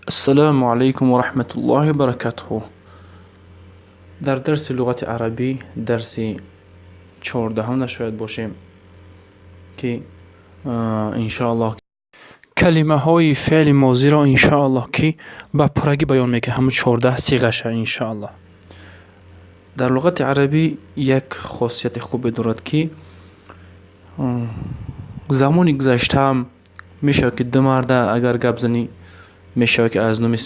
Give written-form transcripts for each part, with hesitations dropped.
Ассалому алайкум ва раҳматуллоҳи ва баракатуҳ. Дар дарси луғати арабӣ, дарси 14-ум шояд бошем, ки иншоаллоҳ калимаҳои феъли мозиро иншоаллоҳ ки ба пуррагӣ баён мекунем, ҳамун 14 сиғаша иншоаллоҳ. Дар луғати арабӣ як хосияти хубе дорад, ки замони гузаштаам мешавад, ки ду марда агар гап занӣ, мешавад, ки аз номи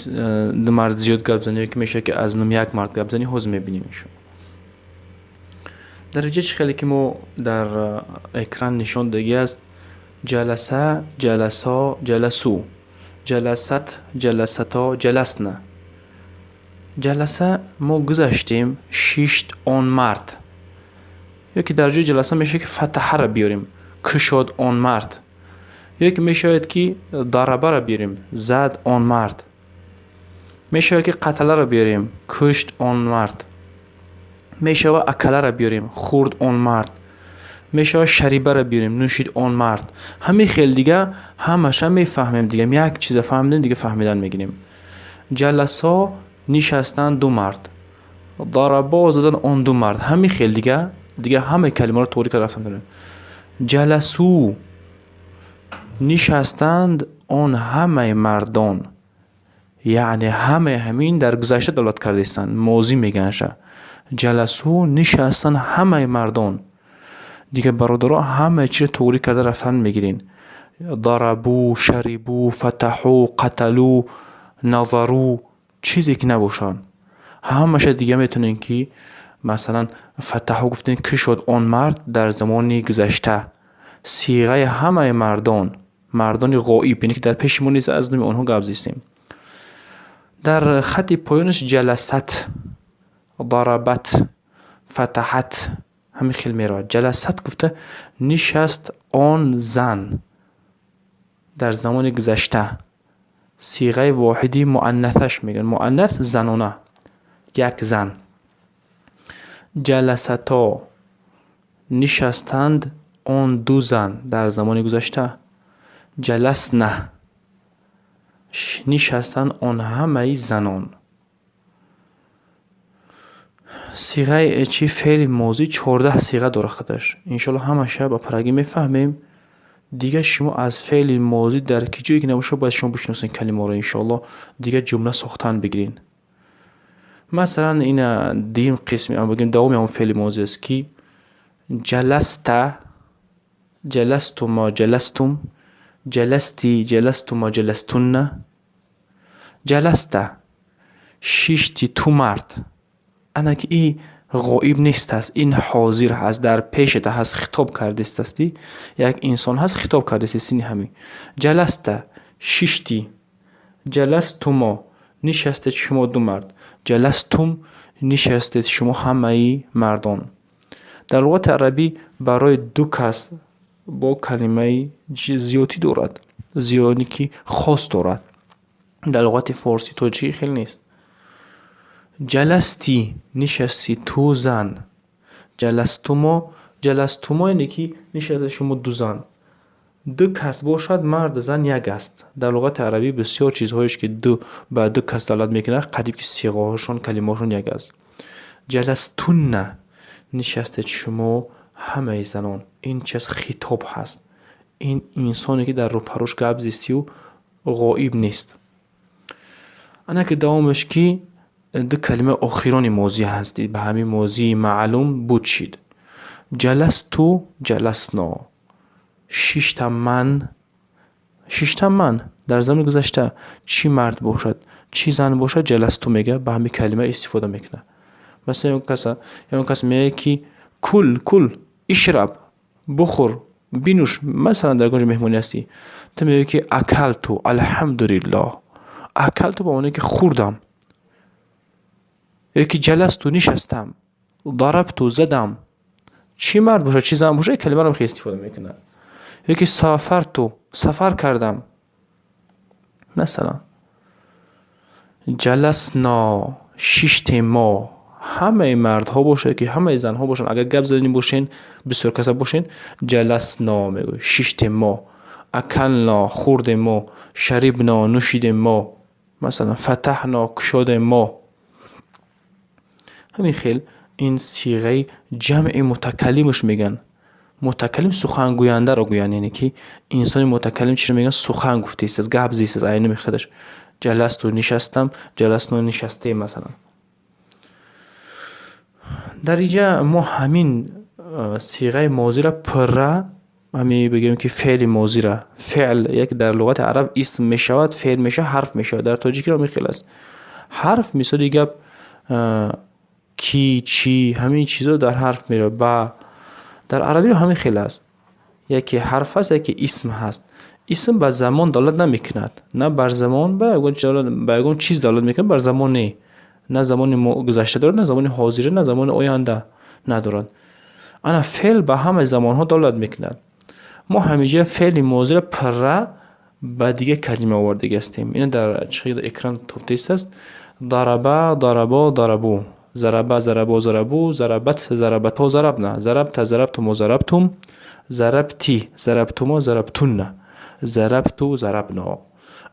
ду мард зиёд гап занӣ, ё ки мешавад, ки аз номи як мард гап занӣ. Ҳозир мебинем иншоаллоҳ. Дар инҷа чӣ хеле ки мо дар экран нишон додагӣ аст: ҷаласа, ҷаласо, ҷаласу, ҷаласат, ҷаласато, ҷаласна. Ҷаласа мо гузаштем, шишт он мард. Ё ки дар ҷои ҷаласа мешавад, ки фатаҳаро биёрем, кушод он мард. Ё ки мешавад, ки дарабаро биёрем, зад он мард. Мешавад, ки қаталаро биёрем, кушт он мард. Мешавад, акаларо биёрем, хӯрд он мард. Мешавад, шарибаро биёрем, нӯшид он мард. Ҳамин хел дига ҳамаша мефаҳмем. Дига як чиза фаҳмидем, дига фаҳмидан мегирем. Ҷаласо нишастанд ду мард, дарабо задан он ду мард. Ҳамин хел дига ҳамаи калимаро тоғри карда рафтан дорем. Ҷаласу нишастанд он ҳамаи мардон, яъне ҳамаи ҳамин дар гузашта далолат кардаистанд, мозӣ мегӯянд. Ҷаласу нишастанд ҳамаи мардон. Дига, бародаро, ҳамаи чизро тоғрӣ карда рафтан мегирем. Дарабу, шарибу, фатаҳу, қаталу, назару, чизе ки набошанд, ҳамаша дига метавонем, ки масалан фатаҳу гуфтем, кушод он мард дар замони гузашта, сиғаи ҳамаи мардон, мардони ғоиб, яъне ки дар пеши мо нест, аз номи онҳо гап зистем. Дар хатти поёнаш ҷаласат, дарабат, фатаҳат, ҳамин хел меравад. Ҷаласат гуфта нишаст он зан дар замони гузашта, сиғаи воҳиди муаннасаш мегӯянд. Муаннас занона, як зан. Ҷаласато нишастанд он ду зан дар замони гузашта. Ҷаласна нишастанд он ҳамаи занон. Сиғаи чи феъли мозӣ 14 сиға дорад худаш. Иншоалло, ҳамаша ба пуррагӣ мефаҳмем. Дига шумо аз феъли мозӣ дар ки ҷое ки набошад, бояд шумо бишиносед калимаро, иншоалло, дига ҷумла сохтан бигиред. Масалан, ина дуюм қисми, бигем, давоми ҳамон феъли мозӣ аст, ки ҷаласта, ҷаластума, ҷаластум, ҷаласти, ҷаластума, ҷаластунна. Ҷаласта шишти ту мард. Ана ки и ғоиб нест аст, ин ҳозир ҳаст, дар пешата ҳаст, хитоб кардистасти, як инсон ҳаст, хитоб кардисти сини ҳамин. Ҷаласта шишти, ҷаластумо нишастед шумо ду мард, ҷаластум нишастед шумо ҳамаи мардон. Дар луғати арабӣ барои ду кас бо калимаи зиёдӣ дорад, зиёне ки хос дорад. Дар луғати форсӣ, тоҷикӣ хеле нест. Ҷаласти нишасти ту зан, ҷаластумо, ҷаластумо, яъне ки нишастед шумо ду зан. Ду кас бошад, марду зан як аст. Дар луғати арабӣ бисёр чизҳоеш, ки ду ба ду кас далолат мекунад, қариб ки сиғаҳошон, калимаҳошон як аст. Ҷаластунна нишастед шумо ҳамаи занон. Ин чи аст? Хитоб ҳаст. Ин инсоне, ки дар рӯпарӯш гап зистию ғоиб нест. Ана ки давомаш, ки ду калимаи охирони мозӣ ҳастид, ба ҳамин мозии маълум буд шид. Ҷаласту, ҷаласно шиштам ман, шиштам ман дар замони гузашта, чӣ мард бошад, чӣ зан бошад, ҷаласту мега, ба ҳамин калима истифода мекунад. Масалан, ягон кас мегӯяд, ки кул, кул, ишраб, бухӯр, бинӯш. Масалан, дар ягон ҷо меҳмонӣ ҳастӣ, ту мегӯӣ, ки акалту, алҳамдулиллоҳ. Акалту ба маъное ки хӯрдам. Ё ки ҷаласту нишастам, дарабту задам. Чӣ мард бошад, чӣ зан бошад, калимаро хеле истифода мекунад. Ё ки сафарту сафар кардам. Масалан, ҷаласно шиштем мо, ҳамаи мардҳо бошад, ки ҳамаи занҳо бошанд, агар гап задани бошен, бисёр каса бошен, ҷаласно мегӯй, шиштем мо, акално хӯрдем мо, шарибно нӯшидем мо. Масалан, фатаҳно, кушодем мо. Ҳамин хел ин сиғаи ҷамъи мутакаллимаш мегӯянд. Мутакаллим сухангӯяндаро гӯянд, яъне ки инсони мутакаллим чиро мегӯянд? Сухан гуфтааст, гап зистааст айнами худаш. Ҷаласту нишастам, ҷаласно нишастем, масалан. Дар инҷа мо ҳамин сиғаи мозира пурра ҳами бигӯем, ки феъли мозира, феъл як дар луғати араб исм мешавад, феъл мешавад, ҳарф мешавад. Дар тоҷикиро ҳамин хел аст. Ҳарф, мисоли гап, ки, чӣ, ҳамин чизо дар ҳарф меравад. Ба дар арабиро ҳамин хел аст. Яке ҳарф аст, яке исм ҳаст. Исм ба замон далолат намекунад. На бар замон, ба ягон чиз далолат мекунад, бар замон не. На замони гузашта дорад, на замони ҳозира, на замони оянда надорад. Ана феъл ба ҳамаи замонҳо далолат мекунад. Мо ҳаминҷа феъли мозира пурра ба дигар калима овардаги ҳастем. Ина дар чӣ экран тофтаист: дараба, дарабо, дарабу, зараба, зарабо, зарабу, зарабат, зарабато, зарабна, зарабта, зарабтумо, зарабтум, зарабти, зарабтумо, зарабтунна, зарабту, зарабно.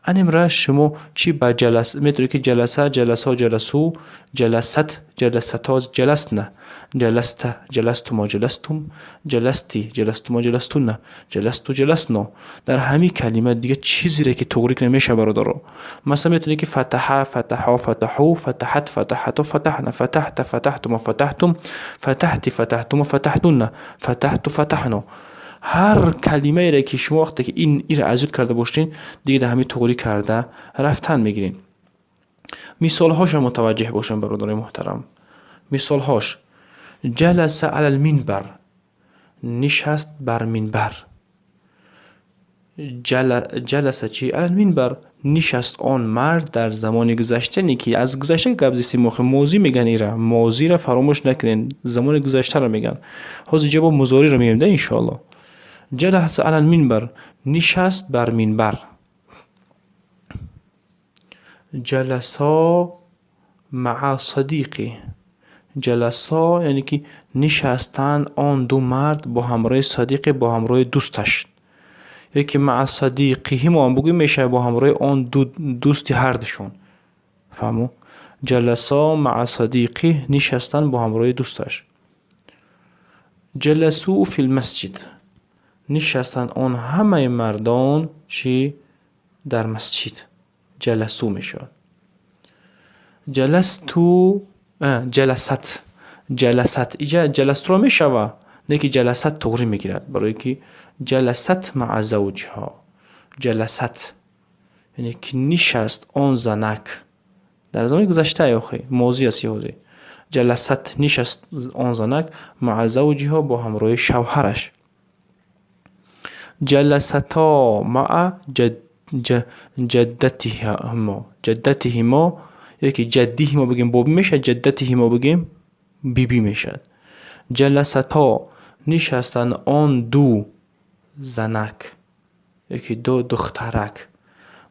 Анимра шумо чӣ ба ҷалас метавонед, ки ҷаласа, ҷаласо, ҷаласу, ҷаласат, ҷаласато, ҷаласна, ҷаласта, ҷаластумо, ҷаластум, ҷаласти, ҷаластумо, ҷаластунна, ҷаласту, ҷаласно. Дар ҳамин калима дигар чизере ки туғрӣ кунед мешавад, бародаро. Масалан, метавонед, ки фатаҳа, фатаҳо, фатаҳу, фатаҳат, фатаҳато, фатаҳна, фатаҳта, фатаҳтумо, фатаҳтум, фатаҳти, фатаҳтумо, фатаҳтунна, фатаҳту, фатаҳно. Ҳар калимаере ки шумо вақте ки ин ира аз ёд карда бошед, дига дар ҳамин туғрӣ карда рафтан мегирем. Мисолҳоша мутаваҷҷеҳ бошем, бародарои муҳтарам. Мисолҳош: ҷаласа ала лминбар, нишаст бар минбар. Ҷаласа чи? Ала лминбар, нишаст он мард дар замони гузашта, не ки аз гузашта гап зистем охи, мозӣ мегӯянд ира. Мозиро фаромӯш накунед, замони гузаштаро мегӯянд. Ҳозир ҷа бо музориро мегӯем да, иншоалло. Ҷаласа ала лминбар, нишаст бар минбар. Ҷаласо маа садиқи, ҷаласо яъне ки нишастанд он ду мард бо ҳамроҳи садиқе, бо ҳамроҳи дӯсташ. Ё ки маа садиқиҳимо ҳам бигӯем мешавад, бо ҳамроҳи он ду дӯсти ҳардушон. Фаҳмо? Ҷаласо маа садиқиҳ, нишастанд бо ҳамроҳи дӯсташ. Ҷаласу фи лмасҷид, нишастанд он ҳамаи мардон чӣ? Дар масҷид. Ҷаласу мешавад. Ҷаласту, ҷаласат, ҷаласат иҷа ҷаластуро мешава, не ки ҷаласат туғрӣ мегирад, барое ки ҷаласат маа завҷиҳо. Ҷаласат яъне ки нишаст он занак дар замони гузашта, охи мозӣ аст ҳозир. Ҷаласат, нишаст он занак, маа завҷиҳо, бо ҳамроҳи шавҳараш. Ҷаласато маа ҷаддатиҳимо, ҷаддатиҳимо ё ки ҷаддиҳимо бигӯем, бобӣ мешавад, ҷаддатиҳимо бигӯем, бибӣ мешавад. Ҷаласато, нишастанд он ду занак ё ки ду духтарак,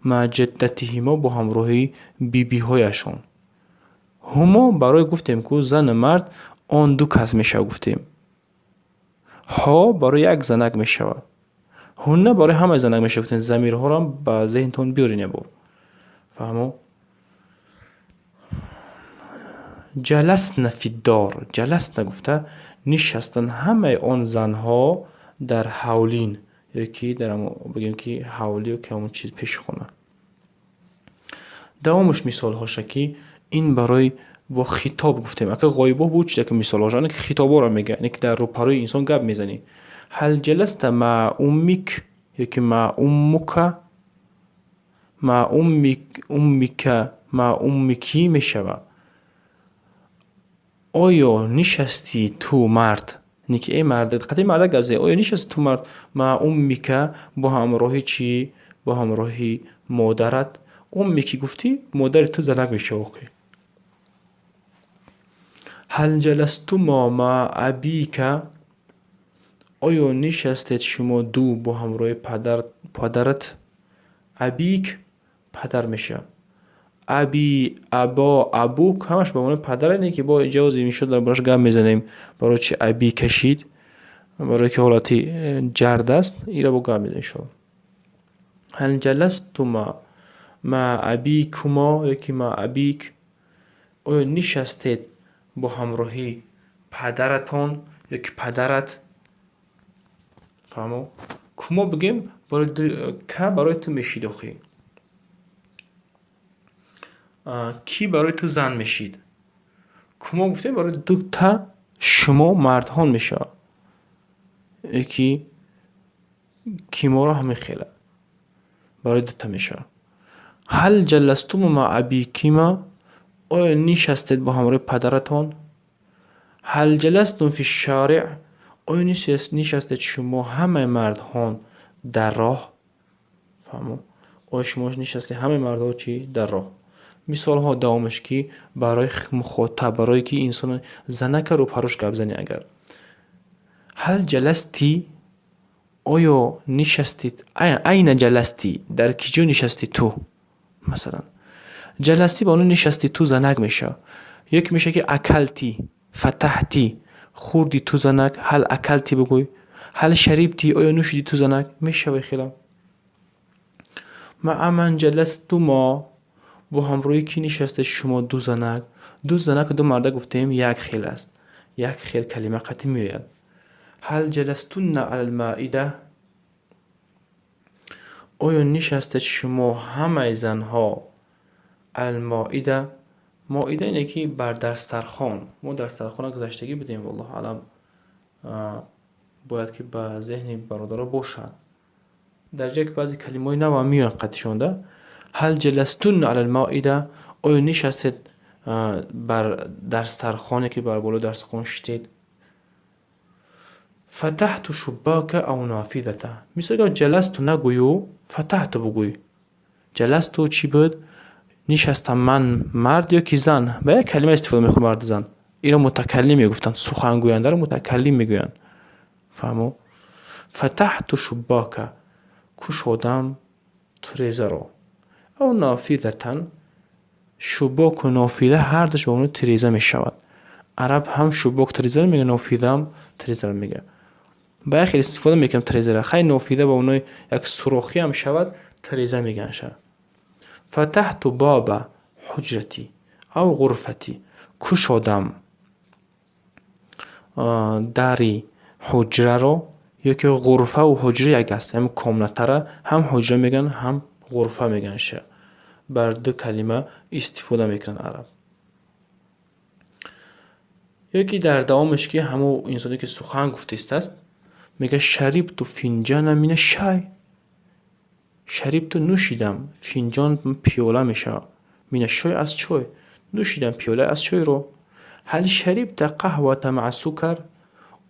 маа ҷаддатиҳимо, бо ҳамроҳи бибиҳояшон. Ҳумо барои гуфтем ку зану мард он ду кас мешавад гуфтем. Ҳо барои як занак мешавад. Ҳунна барои ҳамаи занак мешавад гуфтем. Замирҳоро ба зеҳнтон биёред як бор. Фаҳмо? Ҷаласна фиддор, ҷаласна гуфта нишастанд ҳамаи он занҳо дар ҳавлин ё ки дар бигӯем ки ҳавлӣ ё ки ҳамон чиз пеши хона. Давомаш мисолҳоша, ки ин барои бо хитоб гуфтем. Ака ғоибо буд чизе ки мисолҳоша, ане ки хитоборо мегӯяд, яъне ки дар рӯпарӯи инсон гап мезанӣ. Ҳал ҷаласта маа уммик ё ки маа уммука, маа уммика, маа уммики мешавад. Оё нишастӣ ту мард, не ки эй мард, қатъи мардак гап зани, оё нишастӣ ту мард, маа уммика, бо ҳамроҳи чӣ? Бо ҳамроҳи модарат. Умми ки гуфтӣ, модари ту занак мешавад охи. Ҳал ҷаластумо маа абика, оё нишастед шумо ду бо ҳамроҳи падарат? Абик падар мешавад. Аби, або, абук ҳамаш ба маънои падар, не ки бо ҷавози иншо дар бораш гап мезанем. Барои чи аби кашид? Барое ки ҳолати ҷард аст, ира бо гап мезанем иншоалло. Ҳал ҷаластума مع أبيكما ёки مع أبيك؟ Оё нишастед бо ҳамроҳии падаратон ёки падарат? Фаҳмо? كما бигем, ка барои ту мешид охи. Кӣ барои ту зан мешид? كما гуфтем, барои дута шумо мардҳон мешавад. Ки киморо ҳамин хела барои дута мешавад. هل جلستما مع أبيكما؟ Оё нишастед бо ҳамроҳи падаратон? هل جلستم في الشارع؟ Оё нишастед шумо ҳамаи мардҳон дар роҳ? Фаҳмо? Оё шумо нишастед ҳамаи мардҳо чӣ дар роҳ? Мисолҳо давомаш, ки барои мухотаб, барое ки инсон занака рӯпарӯш гап занӣ агар. هل جلست؟ Оё нишастед? أين جلست؟ Дар ки ҷо нишастӣ ту? Масалан, جلست ба оно нишастӣ ту, занак мешавад. Ёки мешавад, ки أكلت, فتحت, хӯрди ту, занак. هل أكلت бигӯй. هل شربت؟ Оё нӯшидӣ ту, занак? Мешавад хела. مع من جلستما؟ Бо ҳамроҳи кӣ нишастед шумо ду занак? Ду занаку ду марда гуфтем, як хел аст, як хел калима қатъӣ меояд. هل جلستن على المائدة؟ Оё нишастед шумо ҳамаи занҳо على المائدة؟ مائدة ине ки бар дастархон. Мо дастархона гузаштагӣ будем, والله أعلم, бояд ки ба зеҳни бародаро бошад. Дар ҷое ки баъзе калимаҳои навам меоянд қатъишонда. هل جلستن على المائدة؟ Оё нишастед бар дастархоне, ки бар болои дастархон шиштед? فتحت شباك أو نافذة. Мисол, جلست нагӯю, فتحت бугӯй. جلست чӣ буд? Нишастам ман, мард ё ки зан, ба як калима истифода мехӯрд, марду зан. Инро متكلم мегуфтанд, сухангӯяндаро متكلم мегӯянд. Фаҳмо? فتحت شباك, кушодам тирезаро. أو نافذة. شباك у نافذة ҳардуш ба маънои тиреза мешавад. Араб ҳам شباك тирезаро мегӯяд, نافذة ам тирезаро мегӯяд. Ба як хел истифода мекунам тирезаро. Хай, نافذة ба маънои як сурохиам шавад, тиреза мегӯянд ша. فتحت باب حجرتي أو غرفتي. Кушодам дари ҳуҷраро ёки غرفة ву ҳуҷра як аст. Ҳамин комната ра ҳам ҳуҷра мегӯянд, ҳам غرفة мегӯянд ша. Бар ду калима истифода мекунанд араб. Ё ки дар давомаш, ки ҳамун инсоне ки сухан гуфтаистааст, мегӯяд: شربت فنجانا من الشاي. شربت нӯшидам, فنجان пиёла мешавад, من الشاي аз чой, нӯшидам пиёла аз чойро. هل شربت قهوة مع سكر؟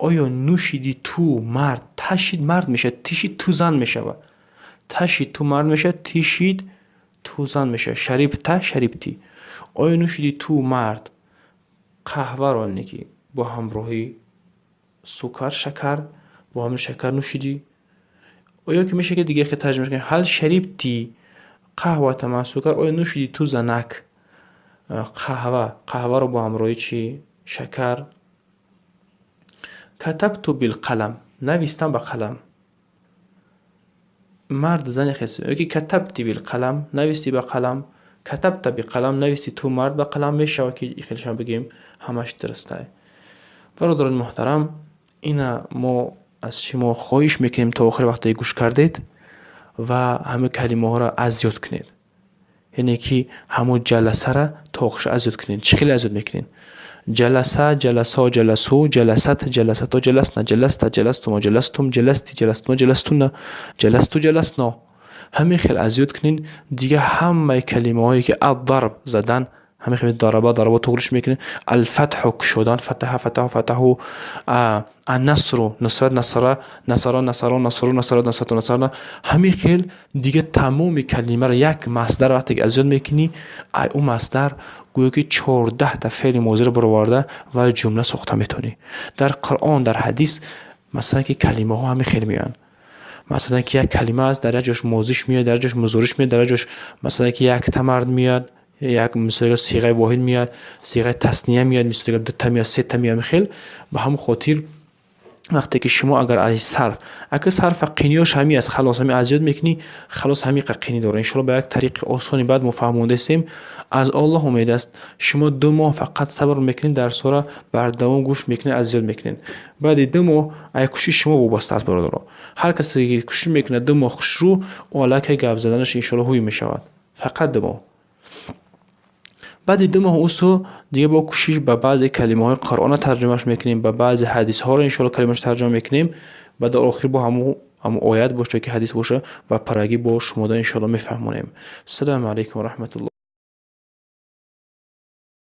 Оё нӯшидӣ ту, мард? Ташид мард мешавад, тишид ту зан мешавад. Ташид ту мард мешавад, тишид ту зан мешавад. شربت, شربت. Оё нӯшидӣ ту, мард, қаҳваро неки бо ҳамроҳи سكر, шакар, бо ҳамроҳи шакар нӯшидӣ? Оё ки мешавад, ки дига хел тарҷума кунем: هل شربت قهوة مع سكر؟ Оё нӯшидӣ ту, занак, қаҳва, қаҳваро бо ҳамроҳи чӣ? Шакар. كتبت بالقلم, навистам ба қалам. Марду зане хес ёки كتبت بالقلم, навистӣ ба қалам, كتبت بقلم, нависти ту, мард, ба қалам мешавад, ки хелшам бигӯем, ҳамаш дурустай. Бародарони муҳтарам, ина мо аз шумо хоҳиш мекунем, то охири вақте гӯш кардед ва ҳамин калимаҳоро аз ёд кунед, яъне ки ҳамун جلس ра то охирша аз ёд кунед. Чӣ хеле аз ёд мекунед? جلس, جلسا, جلسوا, جلست, جلستا, جلسن, جلست, جلستما, جلستم, جلست, جلستما, جلستن, جلست, جلسنا. Ҳамин хел аз ёд кунед. Дига ҳамаи калимаҳое ки الضرب задан, ҳамин хел ضرب, ضربا туғриш мекунед. الفتح кушодан, فتح, فتحوا, فتحوا. النصر нусрат, نصر, نصر, نصرا, نصروا, نصرت, نصرتا, نصرن. Ҳамин хел дига тамоми калимаро, як مصدر вақте ки аз ёд мекунӣ, ай ӯ مصدر гӯё ки 14та феъли мозиро бароварда ва ҷумла сохта метавонӣ. Дар Қуръон, дар ҳадис, масалан, ки калимаҳо ҳамин хел меоянд. Масалан, ки як калима аст, дар як ҷош мозиш меояд, дар як ҷош музориш меояд, дар як ҷош, масалан, ки якта мард меояд, як мисол صيغة واحد меояд, صيغة تثنية меояд, мисол дута меояд, сета меояд. Хел ба ҳамон хотир. Вақте ки шумо агар аз сарф, ака, сарфа қиниёш ҳами аст, халос, ҳами аз ёд мекунӣ, халос, ҳамиқа қинӣ дора. Иншоалло, ба як тариқи осони баъд мо фаҳмондаистем. Аз Оллоҳ умед аст, шумо 2 моҳ фақат сабр мекунед, дарсҳоро бардавом гӯш мекунед, аз ёд мекунед. Баъди 2 моҳ ай кӯшиши шумо вобаста аст, бародаро. Ҳар касе ки кӯшиш мекунад 2 моҳ хушрӯ, ӯ аллакай гап заданаш, иншоалло, ҳуй мешавад. Фақат 2 моҳ. Баъди 2 моҳ усу дига бо кӯшиш ба баъзе калимаҳои Қуръонро тарҷумаш мекунем, ба баъзе ҳадисҳоро, иншоалло, калимааш тарҷума мекунем. Баъд дар охир бо ҳамун оят боша ки ҳадис боша, ба парагӣ бо шумода, иншоалло, мефаҳмонем. Ассалому алайкум ва раҳматуллоҳ.